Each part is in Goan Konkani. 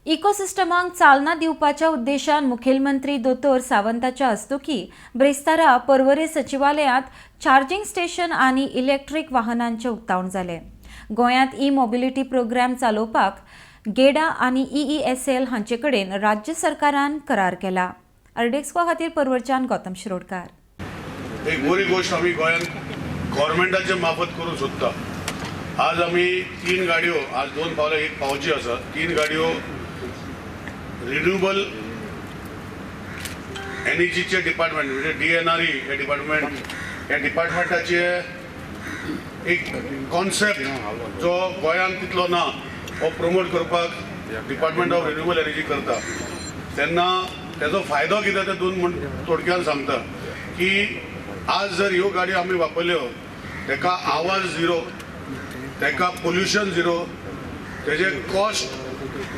इकोसिस्टमाक चालना दिवपाच्या उद्देशान मुखेलमंत्री दोतोर सावंताच्या हस्तुकी ब्रेस्तारा पर्वरे सचिवालयांत चार्जिंग स्टेशन आनी इलेक्ट्रीक वाहनांचें उक्तावण जालें. गोंयांत ई मोबिलिटी प्रोग्राम चालोवपाक गेडा आनी ईईएसएल हांचे कडेन राज्य सरकारान करार केला. आरडीएक्सको खातीर पर्वरच्यान गौतम शिरोडकार. एक बरी गोश्ट आमी गोंयांत गव्हर्मेंटाचे मार्फत करूंक सोदता. आज आमी तीन गाडयो, आज दोन पावल्या, एक पावची आसा, तीन गाडयो रिन्युएबल एनर्जीचे डिपार्टमेंट, म्हणजे डीएनआरई हे डिपार्टमेंट, ह्या डिपार्टमेंटाचे एक कॉन्सेप्ट जो गोंयांत तितलो ना, हो प्रमोट करपाक डिपार्टमेंट ऑफ रिन्युएबल एनर्जी करता. तेन्ना तेजो फायदो कितें तें दोन म्हण थोडक्यान सांगता की आज जर ह्यो गाडयो आमी वापरल्यो, तेका आवाज झिरो, तेका पोल्युशन झिरो, तेजे cost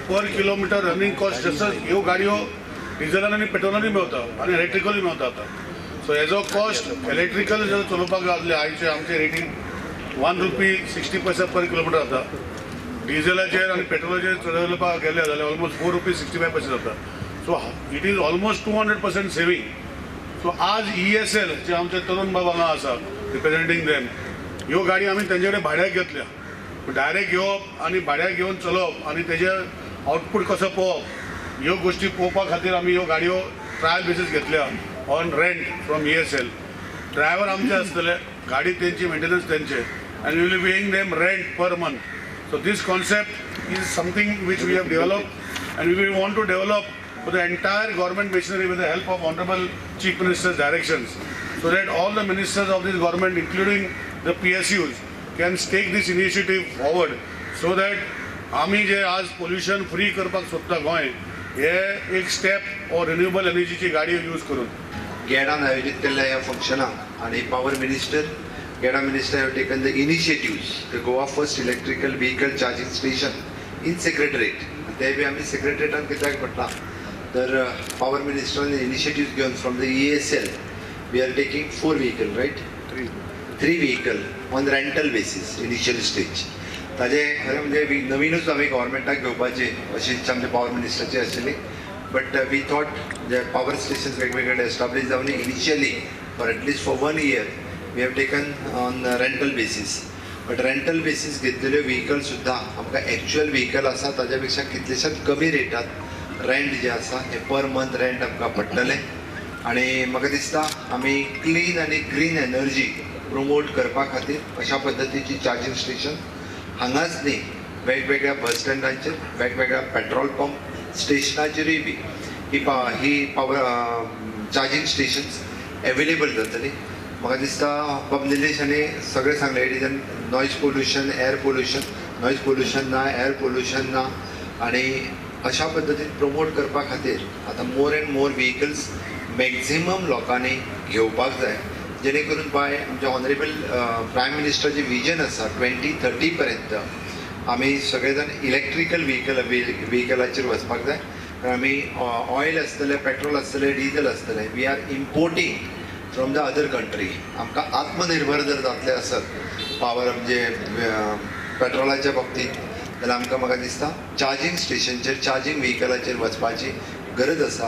per kilometer, running cost, जसं ह्यो गाडयो डिझलान आनी पेट्रोलानूय मेवता आनी इलेक्ट्रिकलूय मेवता आतां. सो हेजो कॉस्ट इलेक्ट्रिकल जर चलोवपाक लागले, आयचे आमचे रेटीन ₹1.60 per kilometer जाता. डिझलाचेर आनी पेट्रोलाचेर चलोवपाक गेले जाल्यार almost ₹4.65 जाता. So it is almost 200% saving. So आज ईएसएल जे आमचे तरुण बाब हांगा आसा रिप्रेझेंटींग देम, ह्यो गाडी आमी तेंचे कडेन भाड्याक घेतल्या. डायरेक्ट घेवप आनी भाड्याक घेवन चलोवप आनी तेजे आउटपूट कसो पळोवप, ह्यो गोश्टी पळोवपा खातीर आमी ह्यो गाडयो ट्रायल बेसीस घेतल्या on rent from ESL. Driver आमचे आसतले, गाडी तेंची, मेंटेनन्स तेंचे, and we'll be paying them rent per month. So this concept is something which we have developed and we want to develop for the entire government machinery with the help of Honorable Chief Minister's directions, so that all the ministers of this government, including the PSUs, can take this initiative forward, so that आमी जे आज पोल्युशन फ्री करपाक सोदता गोंय, हे एक स्टेप ऑर रिन्युएबल एनर्जीची गाडी यूज करून. गेडान आयोजीत केल्ल्या ह्या फंक्शनाक आनी power minister, GEDA minister have taken the initiatives, the Goa first electrical vehicle charging station in secretariat. ते बी आमी सेक्रेटरेटान कित्याक म्हटलां तर पावर मिनिस्टरान इनिशिएटिव्स घेवन from the EESL we are taking four vehicle, right? Three vehicle on rental basis, initial stage. ताजें खरें म्हणजे नवीनूच आमी गव्हर्मेंटाक घेवपाची अशी इच्छा आमच्या पावर मिनिस्टराची आशिल्ली, but we thought J power stations वेगवेगळे एस्टाब्लीश जावन initially for at least for one year we have taken on rental basis. But rental basis घेतलेल्यो व्हिकल सुद्दां आमकां एक्चुअल व्हिकल आसा ताज्या पेक्षा कितलेशात कमी रेटात रेंट जे आसा हे पर मंथ रेंट आमकां पडटलें. आनी म्हाका दिसता आमी क्लीन आनी ग्रीन एनर्जी प्रमोट करपा खातीर अशा पद्दतीची चार्जींग स्टेशन हांगाच न्ही, वेगवेगळ्या बस स्टँडांचेर, वेगवेगळ्या पेट्रोल पंप स्टेशनाचेरूय बी ही पावर चार्जींग स्टेशन्स एवेलेबल जातली. म्हाका दिसता बाब निलेश हांणी सगळें सांगलें. It is an noise pollution, air pollution, noise pollution ना, एअर पोल्युशन ना. आनी अशा पद्दतीन प्रमोट करपा खातीर आतां more and more vehicles maximum लोकांनी घेवपाक जाय, जेणे करून बाय आमच्या ऑनरेबल प्रायम मिनिस्टराचें विजन आसा, 2030 पर्यंत आमी सगळे जाण इलेक्ट्रिकल व्हिकलाचेर वचपाक जाय. कारण आमी ऑयल आसतलें, पेट्रोल आसतलें, डिझल आसतलें, we are importing from the other country. आमकां आत्मनिर्भर जर जातलें आसत पावर म्हणजे पेट्रोलाच्या बाबतींत जाल्यार आमकां, म्हाका दिसता, चार्जींग स्टेशनचेर, चार्जींग व्हिकलाचेर वचपाची गरज आसा.